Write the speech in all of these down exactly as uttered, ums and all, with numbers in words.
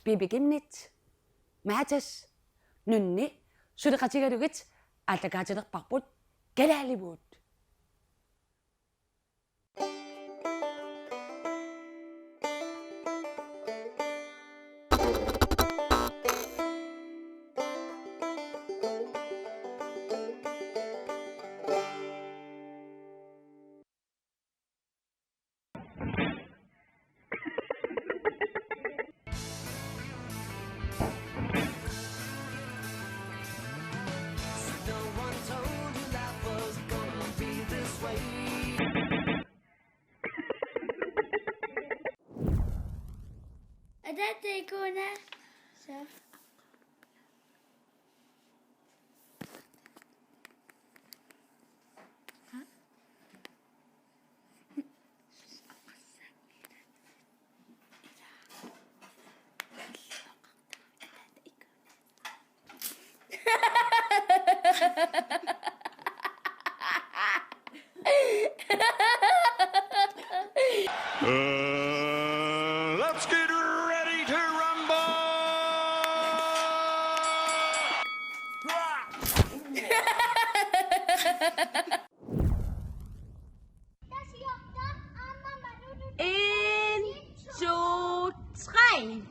Pipi Kimnit, Matas, Nunni suleqatigalugit aallakaatilerparput Kalaaliuut. Ataata ikuuna. Suu. Uh, let's get ready to rumble! En, to, tre.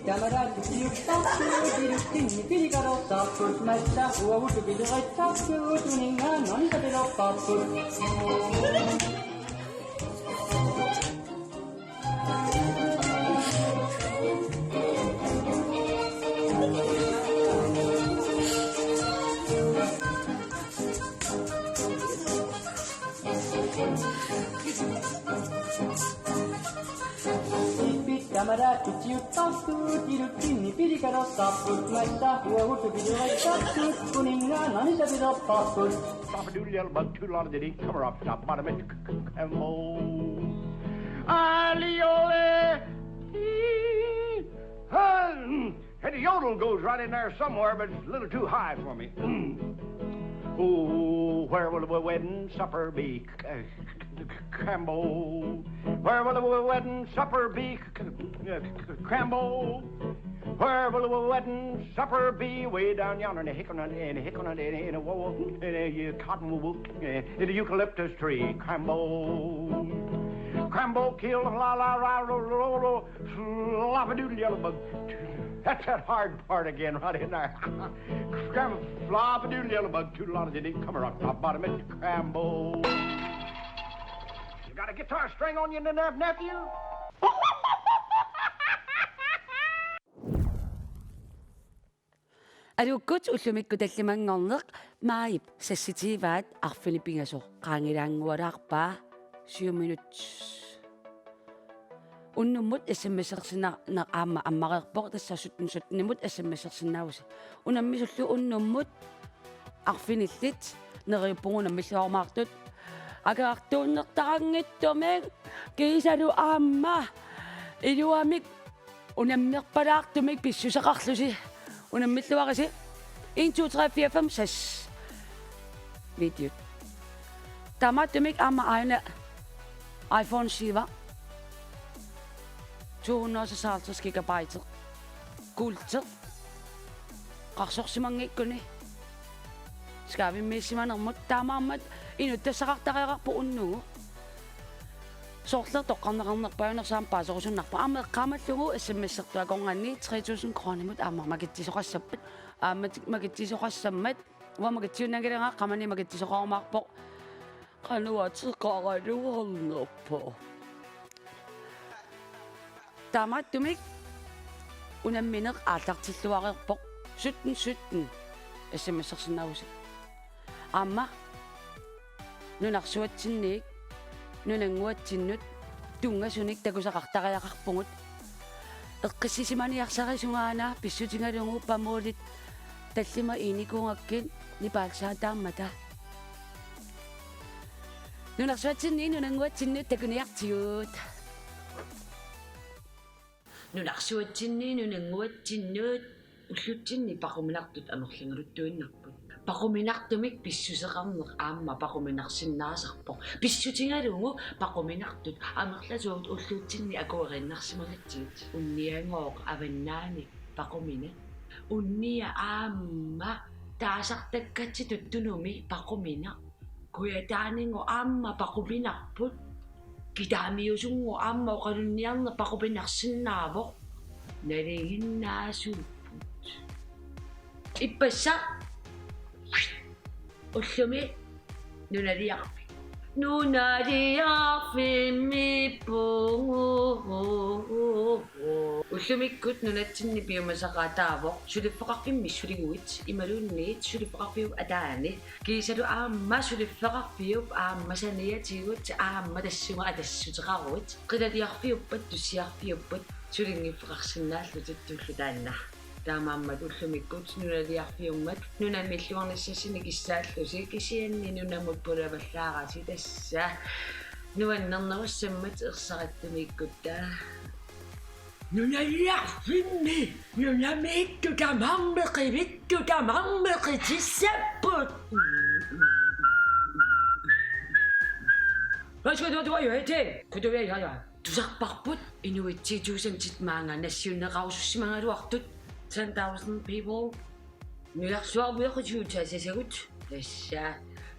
Tamaraattut siuttartut, ilutsinni pilikaloortarput, massa uagut pilereertartut, uninngaannarni tapilerparput. Bop-a-doodle, bop-a-doodle, come up, top bottom, and Camel. Aliole, ee, hey. And the yodel goes right in there somewhere, but it's a little too high for me. Ooh, where will the wedding supper be? Crambo. Where will the wedding supper be? Crambo. Where will the wedding supper be? Way down yonder in the hickory, in the hickory, in the, in the, in the cottonwood, in the eucalyptus tree. Crambo. Crambo killed la la ra ro ro ro flop a doodle yellow bug. That's that hard part again right in there. Crambo flop a doodle yellow bug. Too lot of the come around. Top bottom it. Crambo. You got a guitar string on you, nephew? Aluukkut ullumikkut tallimanngorneq maajip sassitigivaat arfineq-pingasoq qaangilaanngualaarpaa syv minut. Unnummut S M S-ersinnaaneq aamma ammareerpoq tassa sytten sytten-imut S M S-ersinnaavusi. Unammisullu unnummut arfinillit neriuppunga unammilluarumaartut akerartuunnertaranngitsumik kiisalu aamma iluamik unammerpalaartumik pissuseqarlusi unammilluarisi en to tre fire fem seks videot. Taamaattumik aamma aana iPhone syv to hundrede og seksoghalvtreds gigabyte. Kuulteq. Qarsorsimanngikkuni. Skavimmiissimanermut taamaammat inuttassaqartariaqarpoq unnugu. Sorleq toqqarneqarnerpaajunersoq aamma paaserusunnarpoq. Aamma eqqaamallugu S M S-ertut akornanni tre tusind kronimut aamma makitsisoqassammat. Aamma ti-, makitsisoqassammat. Uanga makitsiunnanngilara qamani makitsisoqarumaarpoq. Qanoq ateqaraluarnerpoq. Taamaattumik unammineq aallartilluareerpoq sytten sytten S M S-ersinnaavusi. Aamma nunarsuatsinniit nunannguatsinnut tunngasunik takusaqartariaqarpugut. Eqqissisimaniarsarisungaana pissutigalugu pamuulit tallimat iinikuugakkit nipaalsaataammata. Nunarsuatsinniit nunannguatsinnut takuniartigut. Nunarsuatsinniit nunannguatsinnut ullutsinni paquminartut amerligaluttuinnarput. Paquminartumik pissuseqarneq aamma paquminarsinnaasarpoq. Pissutigalugu paquminartut amerlasuut ullutsinni akueriinnarsimagatsigit. Unniagooq avannaani paquminaq. Unnia aamma taasartakkatsitut Tunumi paquminaq. Kujataaninnguaq aamma paquminarput. Kitaamiusunnguaq aamma oqalunniarneq paquminarsinnaavoq. Nalinginnaasuupput. Ippassaq ullumi nunaliarfik. Nunaliarfimmiippugut. Ullumikkut nunatsinni piumasaqaataavoq suliffeqarfimmi suliguit imaluunniit suliffeqarfiup ataani. Kiisalu aamma suliffeqarfiup aamma saniatigut aamma tassunga atassuteqaruit. Qilaliarfiuppat tussiarfiuppat sulinngiffeqarsinnaallutit tullu taanna. Taamaammat ullumikkut nunaliarfiummat nunamilluarnissassinnik kissaallusi kisianni nunamut pulavallaarasi tassa. Nuannernerussammat ersarattumiikkutta. Nunaliarfimmi nunamiittut tamarmik qivittut tamarmik qitissapput. Hvad skal du, du har jo ikke tænkt? Kunne du være, ja, ja. Tusarparput inuit ti tusindit maanga nassiunneqarusussimagaluartut. Ten thousand people. Nunarsuaq uiaqutigut saassagut. Tassa.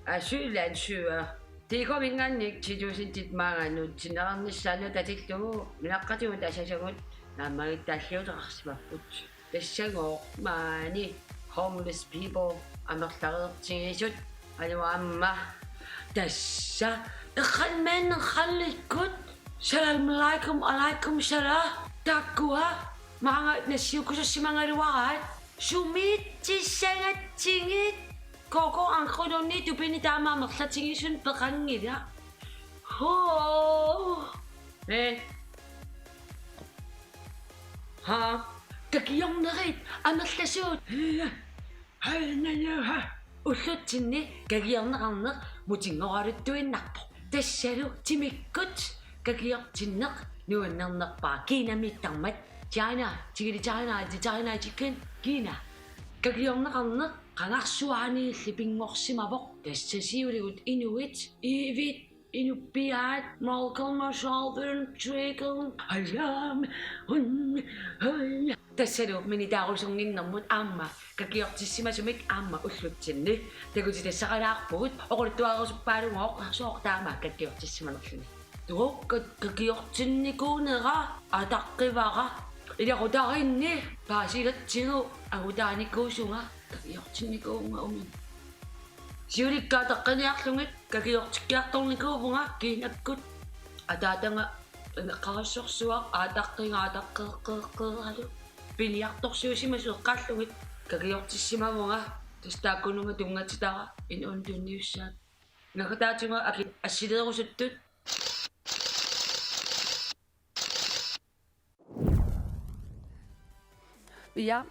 Asylansøger. Tiikomingaannik ti tusindit maanga nuutsinneqarnissaannut atillugu nunaqqatigut asasagut naammagittaalliuteqarsimapput. Tassagooq maani homeless people amerlareertigisut aluaamma. Tassa eqqanmaanneq qallikkut. Salam alaikum, alaikum salam. Taakkua maanga nassiukkusussimagaluaraat. Sumiitsissagatsigit. Koko anqulunni tupini taama amerlatigisut peqanngilaq. Hoo. Eh. Ha. Kakiornerit amerlasuut. Hei. Hei, nana, ha. Ullutsinni kakiorneqarneq mutinngoraluttuinnarpoq. Tassalu timikkut kakiortinneq nuannernerpaaq kiinamiittarmat. China, chili China, chi China chicken, Kina. Kakiorneqarneq qangarsuaaniilli pinngorsimavoq. Tassa siuligut inuit, iivit, Inuppiaat, Malcolm og Sheldon, Trickle, Alarm, Hun, Hun. Tassalu minitaarusunnginnermut aamma kakiortissimasumik aamma ullutsinni takutitassaqalaarpugut, oqaluttuarusuppaalugooq sooq taama kakiortissimanerluni. Tuuk ka-, kakiortinnikuunera ataqqivara. Ilaqutariinni paasigatsigu angutaanikuusunga kakiortinnikuuvunga uminnga. Siulikka ataqqiniarlugit kakiortikkiartornikuuvunga kiinakkut. Ataataga aneqqarissorsuaq aataqqiga ataqqeqqeqqeeralu. Piniartorsiusimasut eqqaallugit kakiortissimavunga. Tassa taakkununnga tunngatitara inuuneq tunniussaat. Naggataatima aki assileerusuttut. Ja,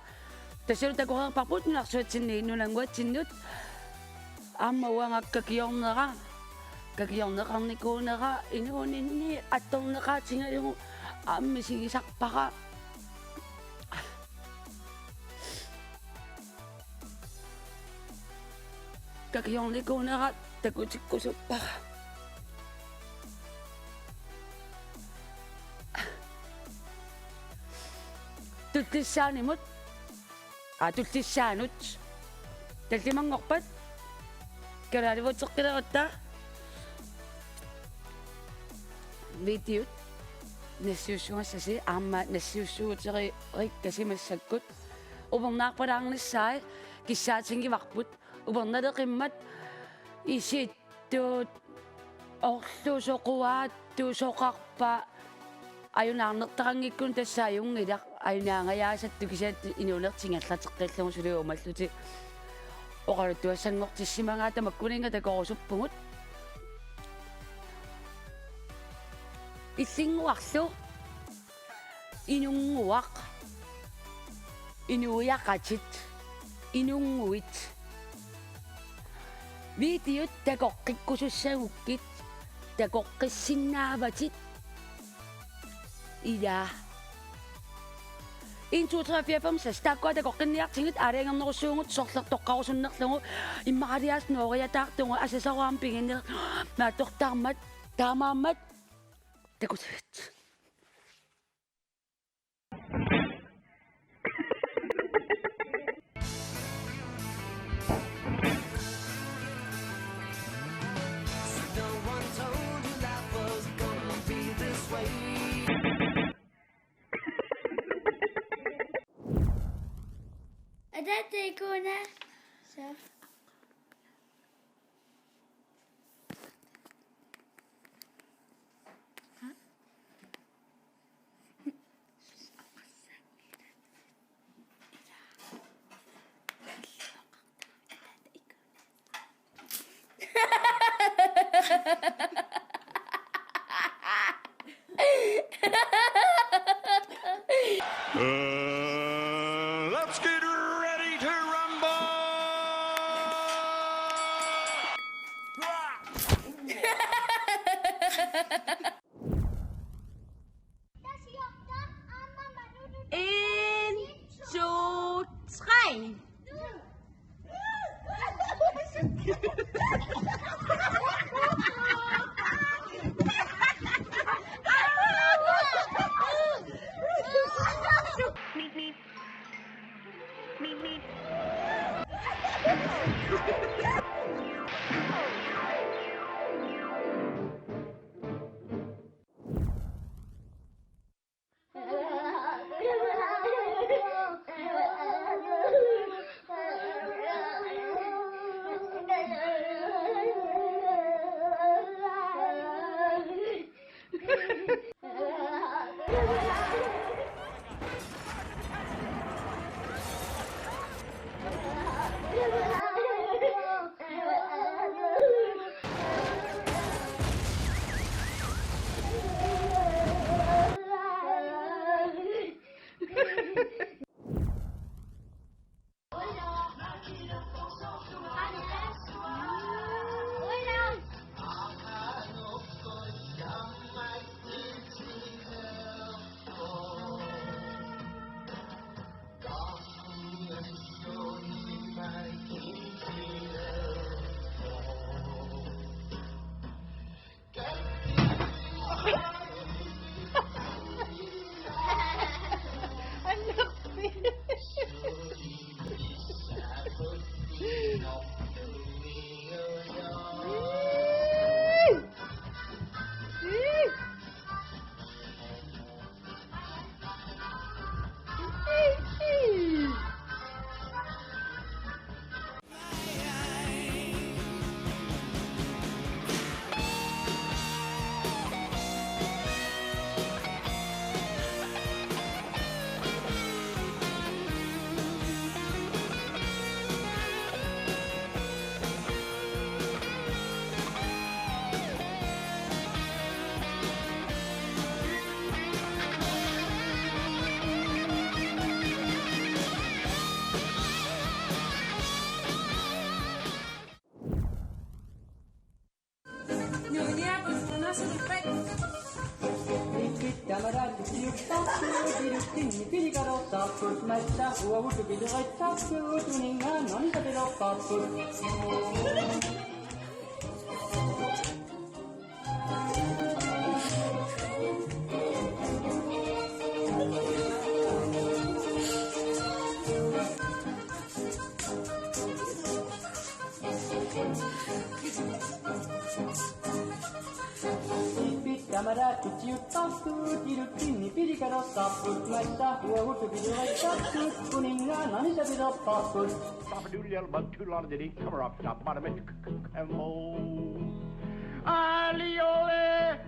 tassalu takoreerparput nunarsuatsinni nunannguatsinnut. Aamma uanga kakiornera, kakiorneqarnikuunera inuuninni attorneqaatigalugu aamma misigisarpara. Kakiornikuunera takutikkusuppara. Tullissaanimut. Aa, tullissaanut. Tallimanngorpat. Kalaaliuteqqileratta. Videot nassiussugassasi aamma nassiussuuteriikkasi massakkut. Upernaarpalaarnissaat kissaatigivarput. Upernaleqimmat isittut orlu soquaat tusoqarpa ajunaarnertaranngikkunik tassa ajunngilaq ajunaangajaasattut kisianni inuunertigigallateqqillugu suli uumallutik oqaluttuassanngortissimagaat tamakkuninnga takorusuppugut. Illinnguarlu. Inunnguaq. Inuiaqatit. Inunnguit. Videot takoqqikkusussagukkit. Takoqqissinnaavatit. Ila. En, to, tre, fire, fem, seks. Taakkua takoqqinniartigit aalajangernerussuugut sorleq toqqarusunnerlugu. Immaqaliaas nooriataartugut asasaruam piginner. Naatsortarmat. Taamaammat. Takutigit. Ada, take one. So. Uh, let's get ready to rumble! En, to, tre. Papa doodle yellow bug, two lot of diddy, cover up top, bottom, and Cambo. Aliole.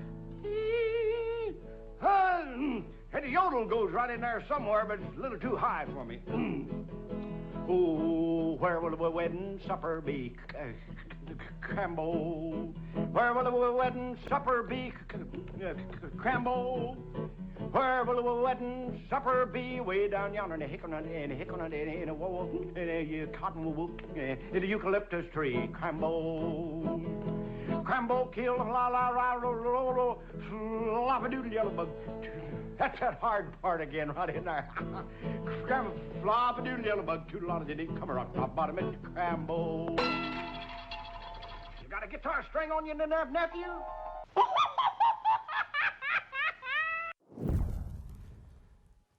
And the yodel goes right in there somewhere, but it's a little too high for me. Oh, where will the wedding supper be? Crambo. Where will the wedding supper be? Crambo. Where will the wedding supper be? Way down yonder in the hickle, in the hickle, in the, in the, in the, in the cottonwood, in the eucalyptus tree. Crambo. Crambo kill la la la la la la. Flop-a-doodle yellow bug. That's that hard part again, right in there. Scram, flop-a-doodle yellow bug, toodle on the diddy, come around, top bottom, it's Crambo. You got a guitar string on you, nephew?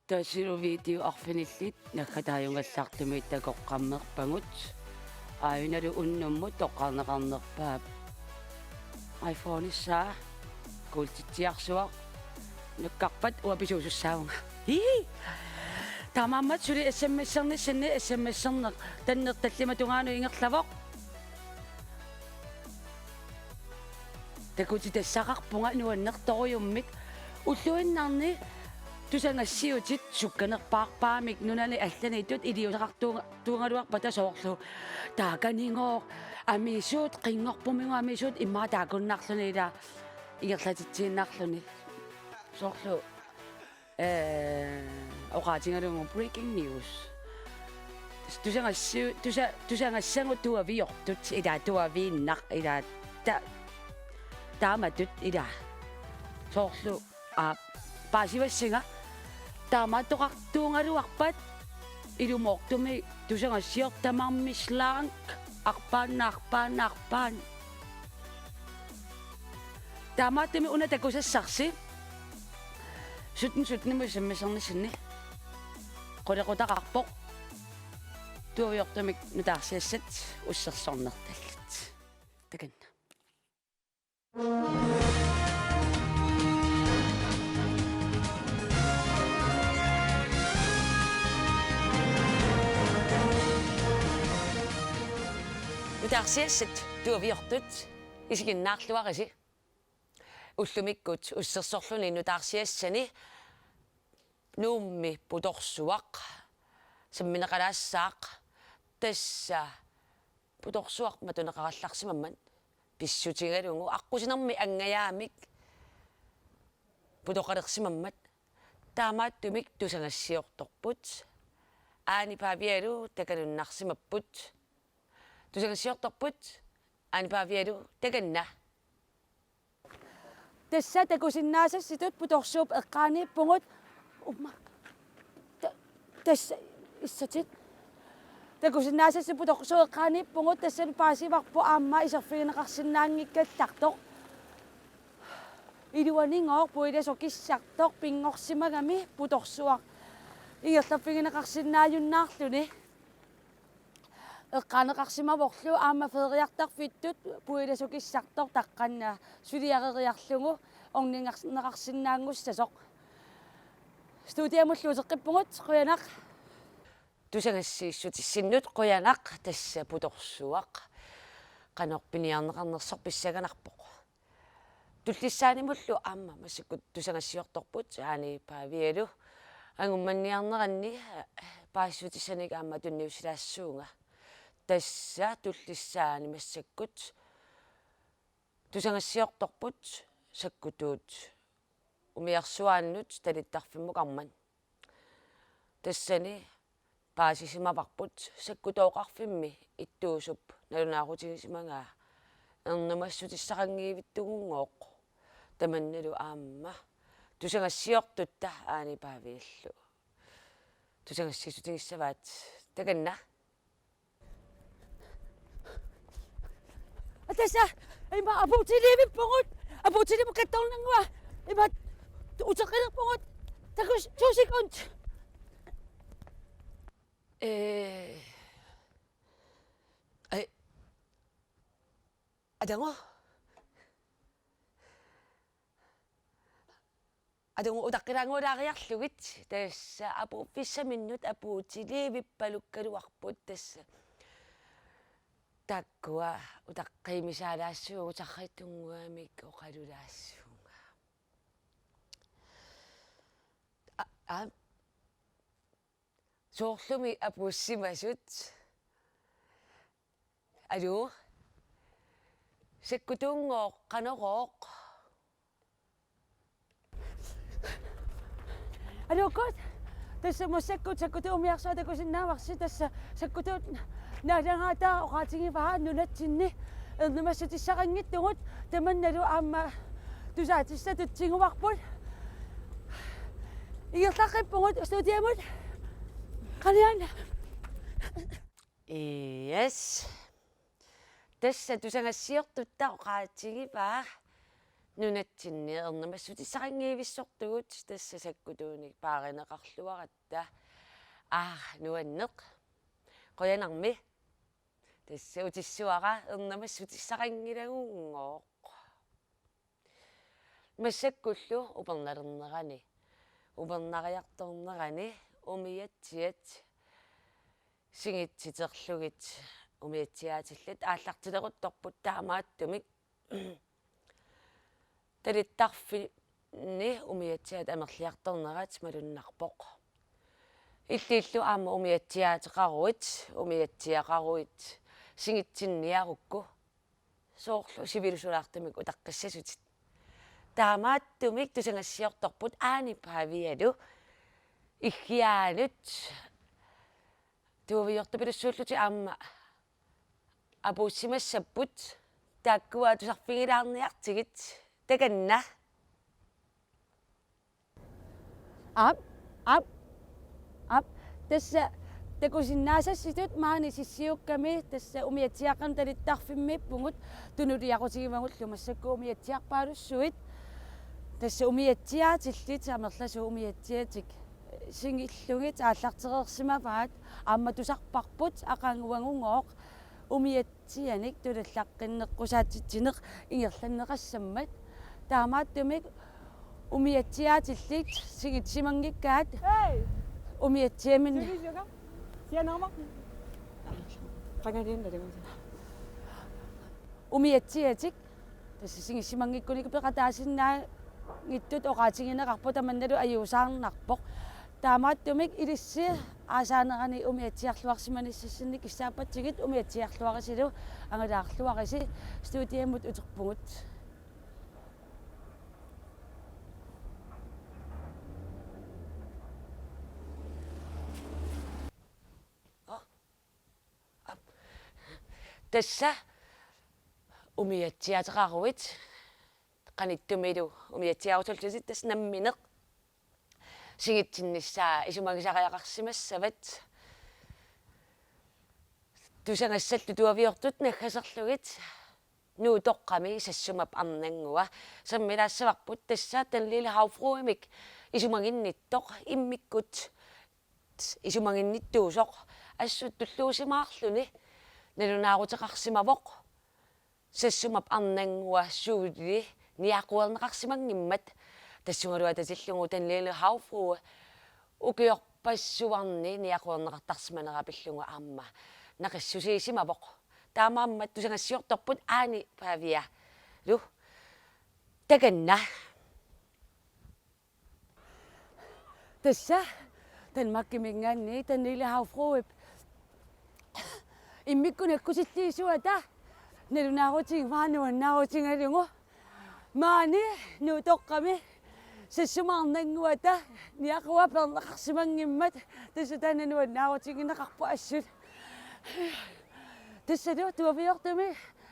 Tassa video arfinillit naggataajungallartumik takoqqammerpagut. Aajunalu unnummut toqqarneqarnerpaap. iPhone-issaa kuultitsiarsuaq nakkarpat uanga pisuusussaavunga. Hihi. Taamaammat suli S M S-ernissinni S M S-erneq tanneq tallimat tungaanut ingerlavoq. Takutitassaqarpunga nuannertorujummik ulluinnarni tusagassiutit sukkanerpaarpaamik nunani allaniittut iliuuseqartuugaluarpata soorlu taakanigooq amiisuut qinngorpumigooq amiisuut immaqa taakunnarluni ila ingerlatitsiinnarluni soorlu ee, oqaatigalugu breaking news. Tusagassi-, tusa-, tusagassagut tuaviortut, ila tuaviinnaq, ila ta-, taamatut, ila. Soorlu, aa, paasivassinga, taamaattoqartuugaluarpat, ilumoortumik tusagassiortoq tamarmi slang, arpaannaq, arpaannaq, arpaannaq. Taamaattumik una takusassarsi. Sytten sytten-imut S M S-ernissinni. Qulequtaqarpoq. Tuaviortumik nutaarsiassat ussersornertallit. Takanna. Nutaarsiassat tuaviortut isiginnaarluarisi. Ullumikkut ussersorluni nutaarsiassani Nuummi putorsuaq sammineqalaassaaq, tassa putorsuaq matuneqarallarsimammat pissutigalugu aqqusinermi angajaamik putoqalersimammat taamaattumik tusagassiortorput. Aani Paavialu takanunarsimapput. Tusagassiortorput. Aani Paavialu takanna. Tassa takusinnaasassitut putorsuup eqqaaniippugut. Umma. Ta-, tassa issatit. Takusinnaasassitut putorsuup eqqaaniippugut, tassani paasivarput aamma iserfigineqarsinnaanngikkallartoq. Iluanigooq puilasukissartoq pinngorsimagami putorsuaq ingerlaffigineqarsinnaajunnaarluni. Eqqaaneqarsimavorlu aamma feeriartarfittut puilasukissartoq taqqanna suliareriarlugu orningarneqarsinnaanngussasoq. Studiamullu uteqqippugut, qujanaq. Tusagassiissutissinnut qujanaq, tassa putorsuaq qanoq piniarneqarnersoq pissanganarpoq. Tullissaanimullu aamma massakkut tusagassiortorput, Aani Paavialu angummanniarneranni paasissutissanik aamma tunniussilaassuunga. Tassa tullissaani massakkut tusagassiortorput sakkutuut umiarsuaannut talittarfimmukarmat. Tassani paasisimavarput sakkutooqarfimmi ittuusup nalunaaqutigisimagaa ernumassutissaqanngivittugunngooq. Tamannalu aamma tusagassiortutta Aani Paaviallu tusagassiissutigissavaat. Takanna. Atassa, ima apuutiliivippugut, apuutiliivippugut kattornanngua, ima uteqqilerpugut, takuss, to sekund. Eh, ai, atango. Atungu utaqqilaannguulaariarlugit tassa apuuffissaminnut apuutiliivippalukkaluarput tassa. Taakkua utaqqiimisaalaassuu utarritunnguamik oqalulaassunga. A, a, soorlumi apuussimasut. Aluu. Sakkutuunngooq, qanorooq? Aluukkut. Tassa massakkut Sakkutuut umiarsuaq takusinnaavarsi, tassa Sakkutuut naalagaataa oqaatigivaa nunatsinni ernumassutissaqanngitsugut, tamannalu aamma tusaatissatut tiguarput. Ingerlaqqippugut studiamut. Qanian. Yes. Tassa tusagassiortutta oqaatigivaa nunatsinni ernumassutissaqanngivissortugut, tassa Sakkutuunik paarineqarluaratta. Aa, nuanneq. Qujanarmi. Tassa utissavara ernumassutissaqanngilagunngooq. Massakkullu upernalernerani, upernariartornerani umiatsiat singitsiterlugit umiatsiaatillit aallartileruttorput, taamaattumik talittarfinni umiatsiaat amerliartornerat malunnarpoq. Illiillu aamma umiatsiaateqaruit, umiatsiaqaruit singitsinniarukku, soorlu sivilusulaartumik utaqqissasutit. Taamaattumik tusagassiortorput Aani Paavialu Iggiaanut tuaviortupilussuullutik aamma apuussimassapput, taakkua tusarfigilaarniartigit, takanna. Aap, aap, aap. Tassa takusinnaasassitut maani Sissiukkami, tassa umiatsiaaqqami talittarfimmiippugut, tunuliaqutigivagullu massakkut umiatsiarpaalussuit. Tassa umiatsiaatillit amerlasuut umiatsiatik singillugit aallartereersimavaat, aamma tusarparput aqaguagugooq umiatsianik tulallaqqinneqqusaatitsineq ingerlanneqassammat. Taamaattumik umiatsiaatillit singitsimanngikkaat. Hey! Umiatsiamin. Suli, suli. Sianerma. Qangaliin nalimasa. Umiatsiatik tassa singissimanngikkunikut peqataasinnaanngitsut oqaatigineqarpoq, tamannalu ajuusaarnarpoq. Taamaattumik ilissi aasaanerani umiatsiarluarsimanissassinnik kissaappatsigit, umiatsiarluarisilu angalaarluarisi, studiamut uterpugut. Tassa umiatsiaateqaruit, qanittumilu umiatsiaarusullutit, tassa nammineq singitsinnissaa isumagisariaqarsimassavat. Tusagassallu tuaviortut naggaserlugit Nuup Toqqami Sassumap Arnanngua sermilaassavarput, tassa Den Lille Havfruemik isumaginnittoq, immikkut isumaginnittuusoq, assut tulluusimaarluni nalunaaruteqarsimavoq Sassumap Arnanngua suulli niaquerneqarsimanngimmat. Tassungalu atatillugu Den Lille Havfrue ukiorpassuarni niaquerneqartarsimanera pillugu aamma naqissusiisimavoq. Taamaammat tusagassiortorput Aani Paavialu, takanna. Tassa Danmarkiminngaanniit Den Lille Havfruep immikkut nakkusilliisuata nalunaarutigivaa nuannaarutigalugu. Maani Nuup Toqqami Sassumap Arnannguata niaqua peerneqarsimanngimmat, tassa taanna nuannaarutigineqarpoq assut. Tassalu tuaviortumi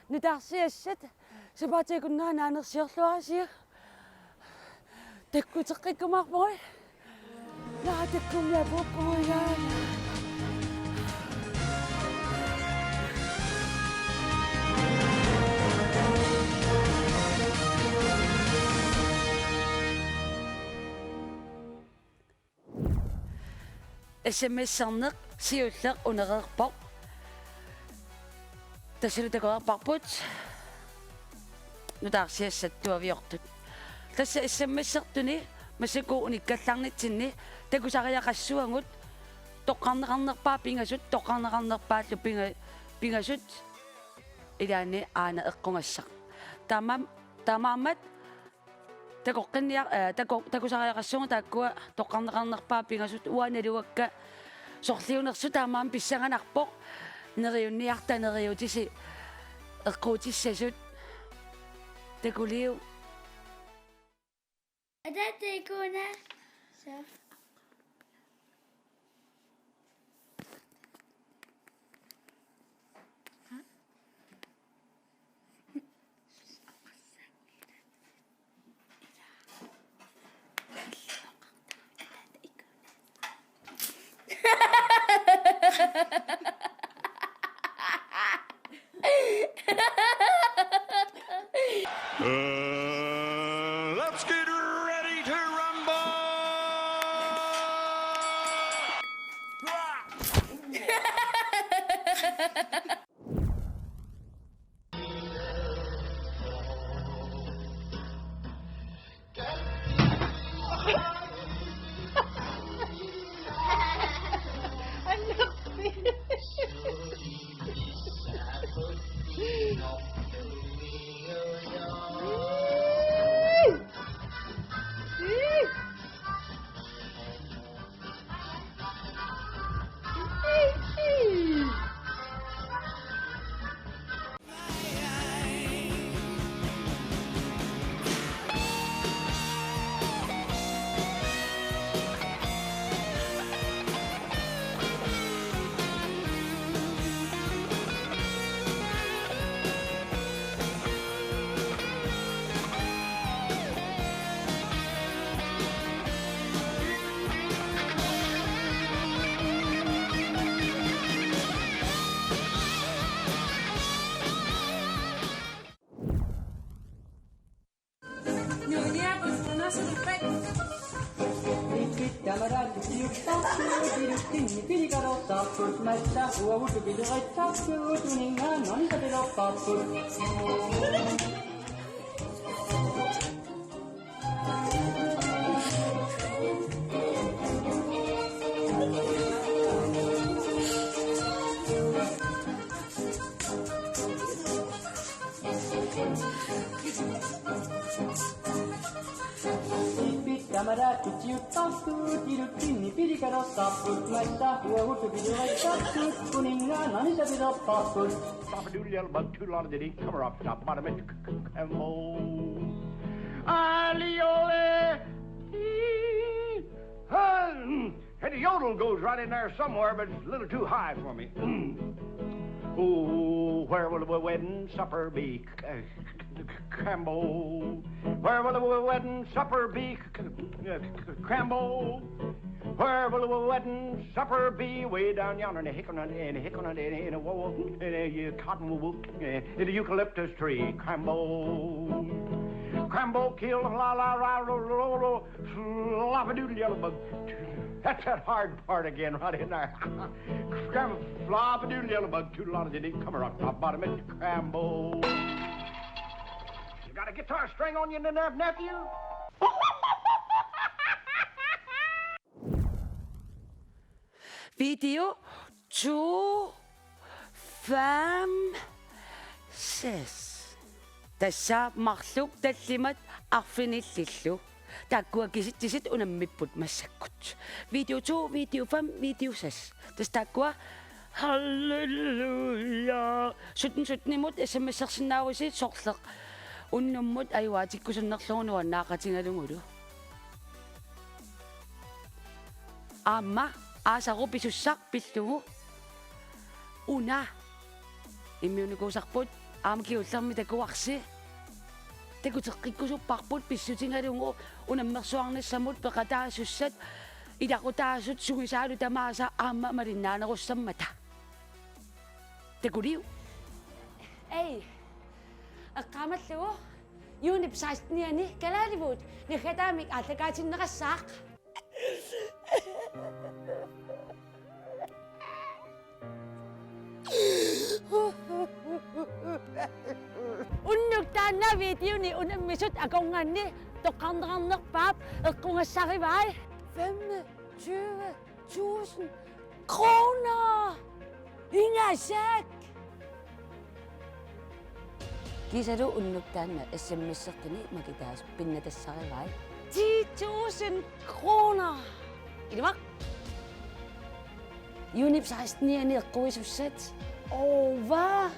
nutaarsiassat sapaatip akunnera naanersiorluarisiuk. Takkuteqqikkumaarpugut. Naa, takkummiapuuppugut, naa. S M S-erneq siulleq unereerpoq. Tassalu takoreerparput nutaarsiassat tuaviortut. Tassa S M S-ertuni massakkut unikkallarnitsinni takusariaqassuagut toqqarneqarnerpaat pingasut, toqqarneqarnerpaallu pinga-, pingasut ilaanni aana eqqugassaq. Taamaam-, taamaammat takoqqinniar-, eh, tako-, takusariaqassuagut taakkua toqqarneqarnerpaat pingasut, uanga naluakka sorliunersut, taamaammat pissanganarpoq neriunniarta neriutisi eqquutissasut. Takuliuk. Ataata ikuuna. Suu. Uh, let's get ready to rumble! Papa doodle yellow bug, two lot of diddy, come her up, top bottom, it, c-, c-, camel. Aliole, ee, hmm, and the yodel goes right in there somewhere, but it's a little too high for me. Ooh, where will the wedding supper be? C-, c-, c-, Crambo. Where will the wedding supper be? C-, c-, c-, Crambo. Where will the wedding supper be? Way down yonder in the hickle, in the hickle, in the, in the, in the, in the cottonwood, in the eucalyptus tree. Crambo. Crambo kill la la la la la la. Flop-a-doodle yellow bug. That's that hard part again, right in there. Scram, flop-a-doodle yellow bug. Toodle on the diddy, come around, top bottom, it Crambo. You got a guitar string on you, nep-, nephew? Video to fem ses. Tassa marluk tallimat arfinillillu. Taakkua kisitsisit unammipput massakkut. Video to, video fem, video ses. Tassa taakkua halleluja. Sytten sytten-imut S M S-ersinnaavusi sorleq unnummut ajuaatikkusunnerlugu nuannaaqatigalugulu. Aamma aasaru pisussaq pillugu. Una. Immiunnikuusarput aamma kingullermi takuarsi. Takuteqqikkusupparput pissutigalugu unammersuarnissamut peqataasussat ilaqutaasut sungisaalu tamaasa aamma malinnaanerussammata. Takuliuk. Ei. Eqqaamallugu. Juunip sekstenianni kalaalivuut naggataamik aallakaatinneqassaaq. Unnuk taanna videoni unammisut akornanni toqqarneqarnerpaap eqqugassarivai. Femogtyve tusind kroner! Ingasak! Kiisalu unnuk taanna S M S-eqqini makitaasut pinnatassarivai. Ti tusind kroner! Ilumut. Juunip sekstenianni eqquisussat. Ova.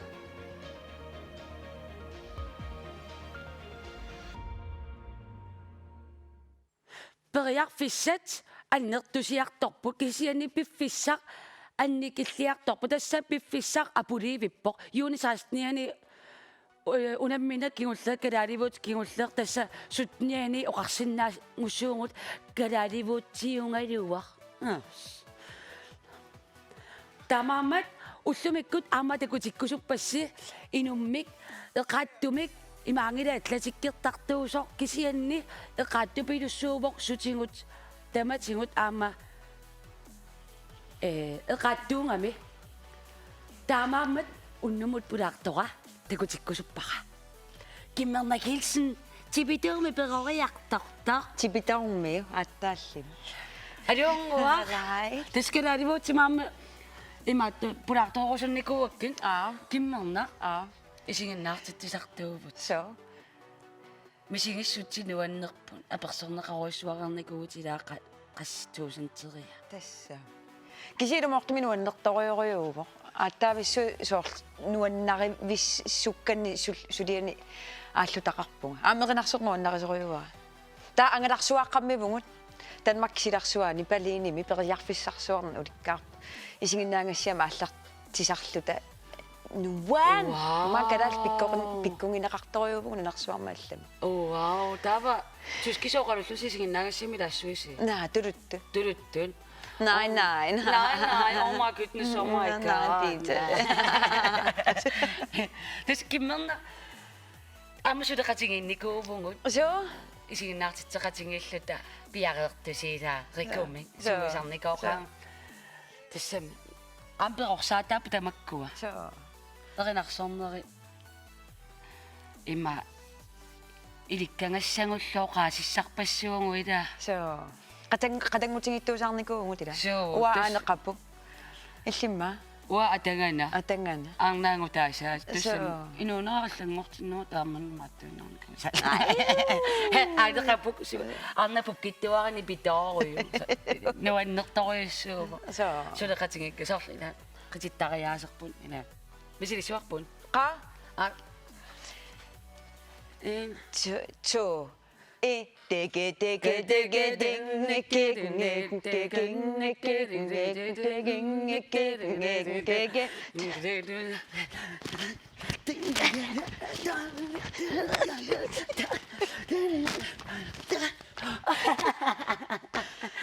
Periarfissat annertusiartorput kisianni piffissaq annikilliartorpoq, tassa piffissaq apuliivippoq. Juunip sekstenianni, øh, unammineq kingulleq, kalaalivuut kingulleq, tassa syttenianni oqarsinnaanngussuugut kalaalivuutsiugaluaq. Taamaammat ullumikkut aamma takutikkusuppassi inummik eqaattumik, imaanngilaq atletikkertartuusoq, kisianni eqaattupilussuuvoq sutigut tamatigut aamma, ee, eqaattuugami. Taamaammat unnummut pulaartora takutikkusuppara. Kimmerna Kielsen, Tipitormi peroriartortoq. Tipitormiu aatsaallimi. Aluunnguaq. Hej. Taskalaalivuutsimaammi imaattoq pulaartoorusunnikuuakkit. Aa. Kimmerna. Aa. Isiginnaartitsisartuuvutit. Soo. Misigissutsit nuannerput, apersorneqarujussuarnikuuvutit ilaa qa-, qassit tuusinteria. Tassa. Kisianni ilumoortumik nuannertorujorujuuvoq. Aatsaavissuit soorlu nuannarivissukkannik sul-, suliani aallutaqarpunga. Aamma erinarsorneq nuannarisorujuara. Taava angalarsuaqqammivugut Danmarkip silarsuani Berlinimi periarfissarsuarnik ulikkaarput. Isiginnaagassiami aallartisarluta nuan. Wow. Maanna kalaallit pikkoqin-, pikkugineqartorujuuvugut nunarsuarmi allami. Wow, taava tyskit oqalullusi isiginnaagassiami ilaassuisi? Naa, tuluttut. Tuluttut. Nej, nej, nej. Nej, nej. Oh my goodness, oh my God. Nej, nej, det er det. Tassa Kimmerna aamma suleqatigiinnikuuvugut. Soo. Isiginnaartitseqatigiilluta piareertusiilaarikumik. Soo. Suusarnikooqaanga. Soo. Tassami. Aamma perorsaataapput tamakkua. Soo. Erinarsorneri. Ima ilikkagassagullu oqaasissarpassuugut ilaa. Soo. Qatang-, qatanngutigiittuusaarnikuuvugut ilaa. Soo, uanga tassa. Aneqapput. Illimmi? Uanga atagana. Atagana. Arnaangut taasaa. Soo. Tassami inuunera allanngortinneruvoq taamani maattuinnarnikuuvoq. Aneqapput su-, arnap pukkittuarani pitooruju. Nuannertorujussuuvoq. Soo. Suleqatigiikka soorlu ilaa. Qitittariaaserput ilaa. Misilissuarput. Qaa? Aa. En. To, to. E, dege, dege, dege, ding, dege, ding, dege, ding, dege, ding, dege, ding, dege, ding, dege, ding, dege.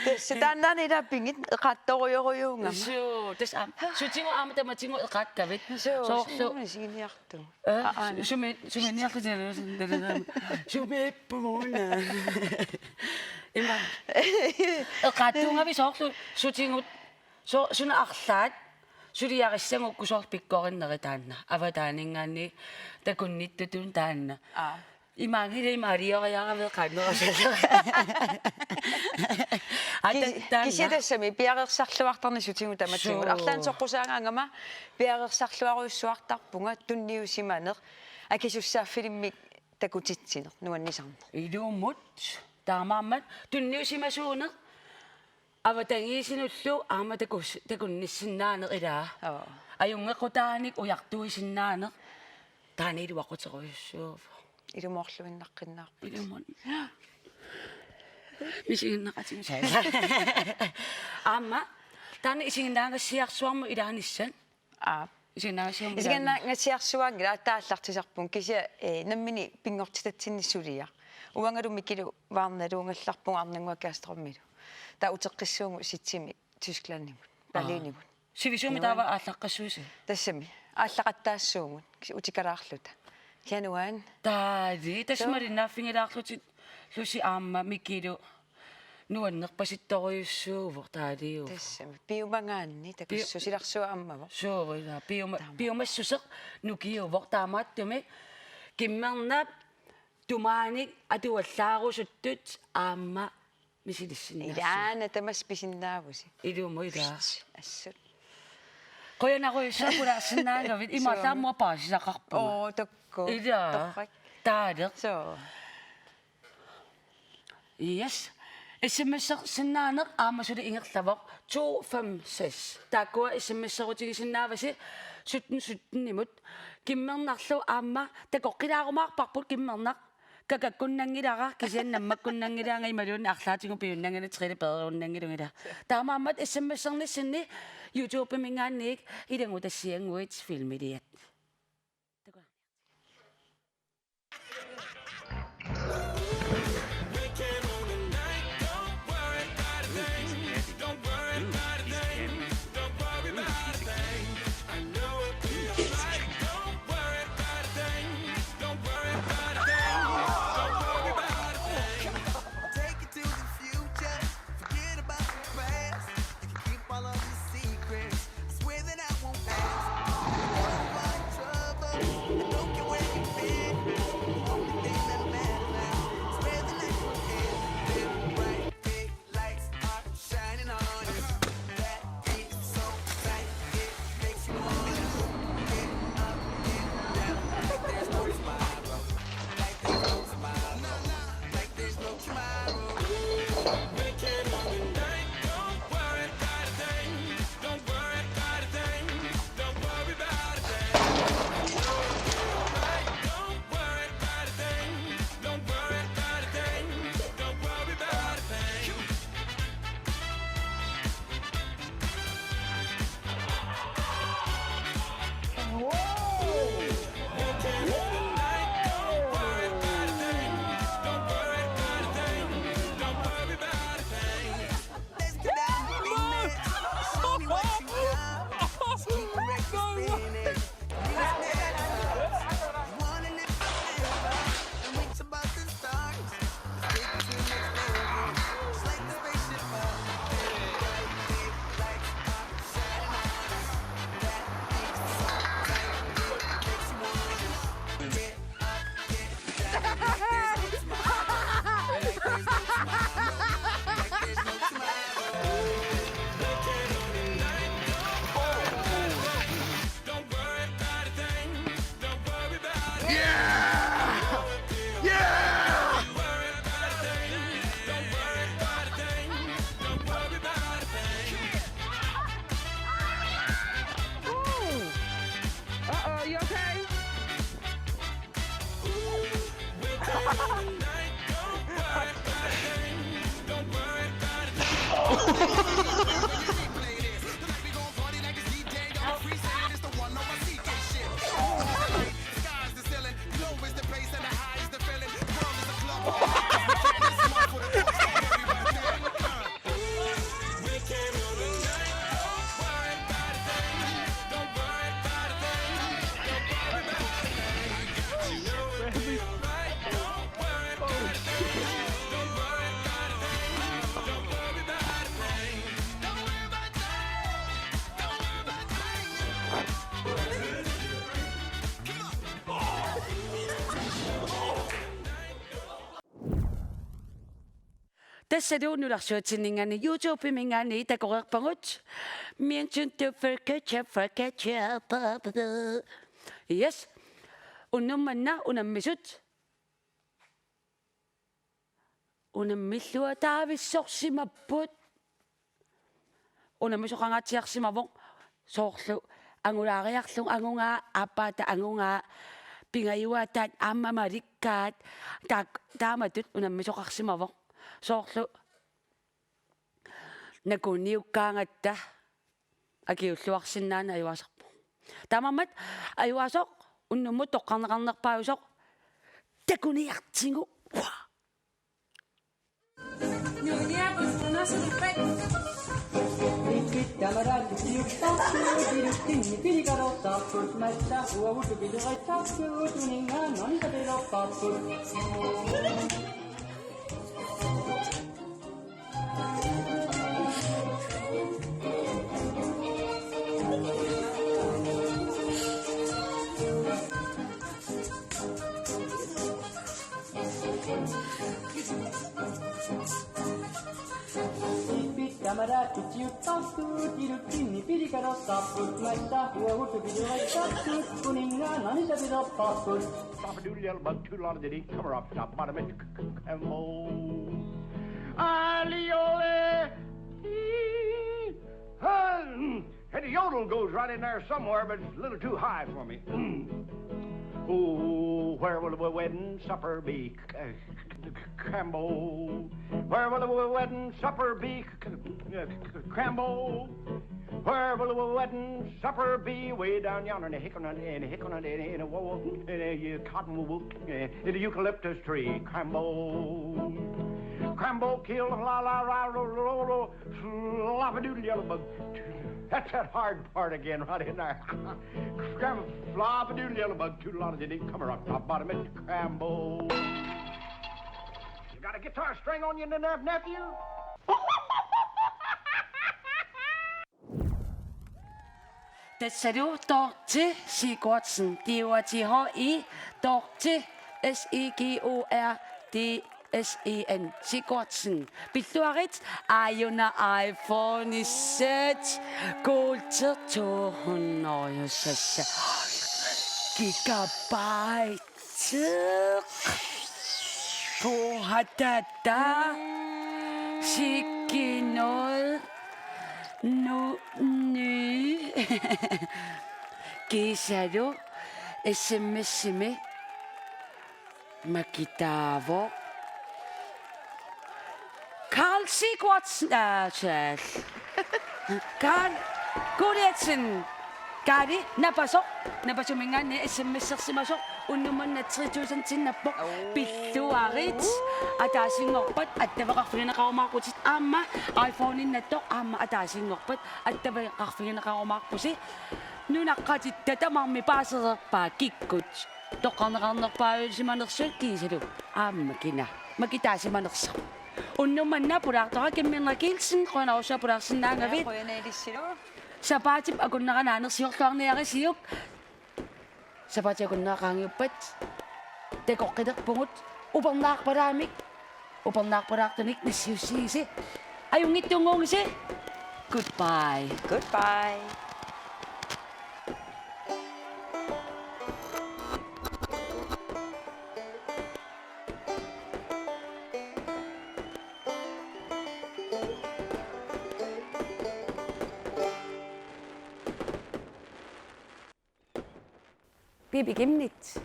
Tassa taannaana ilaa pigit eqaattorujorujuugama. Suu, tassa aamma. Sutigut aamma tamatigut eqaakkavit. Suu, soorlu. Suu, siginiartu. Ee, aa, aana. Sumi-, suminiarlutit talerama. Sumiippugut una. Ima. Eqaattuugavit soorlu sutigut. So-, suna arlaat suliarissagukku soorlu pikkorinnerit taanna. Avataaninngaanniit takunnittutut taanna. Aa. Imaanngilaq ima alioriaravit qaannerusallera. Aa, ta-, Ki-, taanna. Kisianni tassami piareersarluartarneq sutigut tamatigut. Suu. Arlaannik soqqusaagaangama piareersarluarujussuartarpunga tunniusimaneq. Akisussaaffilimmik takutitsineq, nuannisarneq. Ilumut, taamaammat, tunniusimasuuneq, avatangiisinullu aamma takus-, takunnissinnaaneq ilaa. Joo. Ajunngequtaanik ujartuisinnaaneq, taanna iluaquterujussuuvoq. Ilumoorluinnaqqinnaarput. Ilumut. Misiginneqatigisai. Aamma, taanna isiginnaagassiarsuarmut ilaanissat. Aap. Sinaasium. Isiginnaagassiarsuaanngilaq, aallartisarpunga kisianni, eh, nammineq pinngortitatsinni suliaq. Uangalu Mikilu Varnalu ungallarpunga Arnannguaq Kastrupilu. Taava uteqqissuugut Sitsimi Tysklandimut. Aa. Berlinimut. Sivisuumik taava aallaqqissuusi? Tassami. Aallaqattaassuugut. Kisianni utikalaarluta. Januaarimi. Taali, tassa malinnaaffigilaarlutillusi aamma Mikilu nuannerpasittorujussuuvoq taaliuvoq. Tassami. Piumagaanni takussusilarsuaq ammavoq. Suu, ilaa, piuma-, taama. Piumassuseq nukiuvoq taamaattumik. Kimmernap tumaanik atuallaarusuttut aamma misilissinnaassuugut. Ilaana tamassi pisinnaavusi. Ilumut ilaa. Assut. Qujanarujussuaq pulaarsinnaagavit, imaallaat aamma paasisaqarpunga. Oo, tokko. Ilaa. Torrak. Taaleq. Soo. Yes. S M S-ersinnaaneq aamma suli ingerlavoq to fem seks. Taakkua S M S-erutigisinnaavasi sytten sytten-imut. Kimmernarlu aamma takoqqilaarumaarparput kimmernaq. Kakakkunnanngilara, kisianni nammakkunnanngilaanga imaluunniit arlaatigut piunnanngilanga, trillepeerunnanngilanga. Taamaammat S M S-ernissinni YouTube-iminngaanniit ilanngutassiannguit filmiliat. Uh-oh, you okay? Tassalu nunarsuatsinninngaanniit YouTube-iminngaanniit takoreerpagut. Mention to forget, forget. Yes. Unnuk manna unammisut unammilluataavissorsimapput. Unammisoqangaatsiarsimavoq soorlu angulaariarlugu angugaa, aappaata angugaa, pingajuaataat aamma malikkaat, taak-, taamatut unammisoqarsimavoq. Soorlu nakuunniukkaangatta akiulluarsinnaaneq ajugaasarpoq. Taamaammat ajugasoq unnummut toqqarneqarnerpaajusoq takuniartigu. Papa doodle yellow bug, two lot of diddy, come up, top bottom, and Cambo. Aliole. And the yodel goes right in there somewhere, but it's a little too high for me. Ooh, where will the wedding supper be? Crambo. Where will the wedding supper be? Crambo. Where will the wedding supper be? Way down yonder in the hickle, in the hickle, in the, in the, in the cottonwood, in the eucalyptus tree. Crambo. Crambo kill, la, la, la, la, la, la, la, flop a doodle yellow bug. That's that hard part again, right in there. Cram, flop a doodle yellow bug, two lot of diddy, come around, top bottom, and Crambo. You got a guitar string on you, nep-, nephew? Tassalu Dorthe Sigurdsen, D O R T H E, Dorthe, S I G U R D S E N, Sigurdsen. Pilluarit, aajuna iPhone seks, kuulter to hundrede og seks gigabyte. Puhatata. Sikinut. Nu, ny. Kiisalu S M S-imi makitaavoq. Karl Sigurdsen, aa, Charles. Karl Gulliatsen. Kaali napasoq, napasuminngaanniit S M S-ersimasoq, unnuk manna tre tusind tinnappoq. Oo. Pilluarit, ataasinngorpat attaveqarfigineqarumaarputit aamma, iPhone-innattoq aamma ataasinngorpat attaveqarfigineqarumaarpusi. Nunaqqatitta tamarmik paasereerpaat kikkut toqqarneqarnerpaajusimanersut kiisalu aamma kina makitaasimanersoq. Unnuk manna pulaartoqarpoq Kimmi Henrik Kielsen, qujanarsuaq pulaarsinnaagavit. Qujanaq ilissilu. Sapaatip akunnerani anersiorluarniarisiuk. Sapaatip akunnera qaangiuppat takoqqilerpugut, upernaarpalaamik, upernaarpalaartunik nassiussigisi. Ajunngitsunnguugisi. Goodbye. Goodbye. Pipi Kimnit,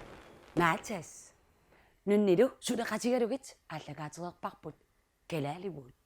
Matas. Nunnilu suleqatigalugit aallakaatereerparput Kalaallit Wood.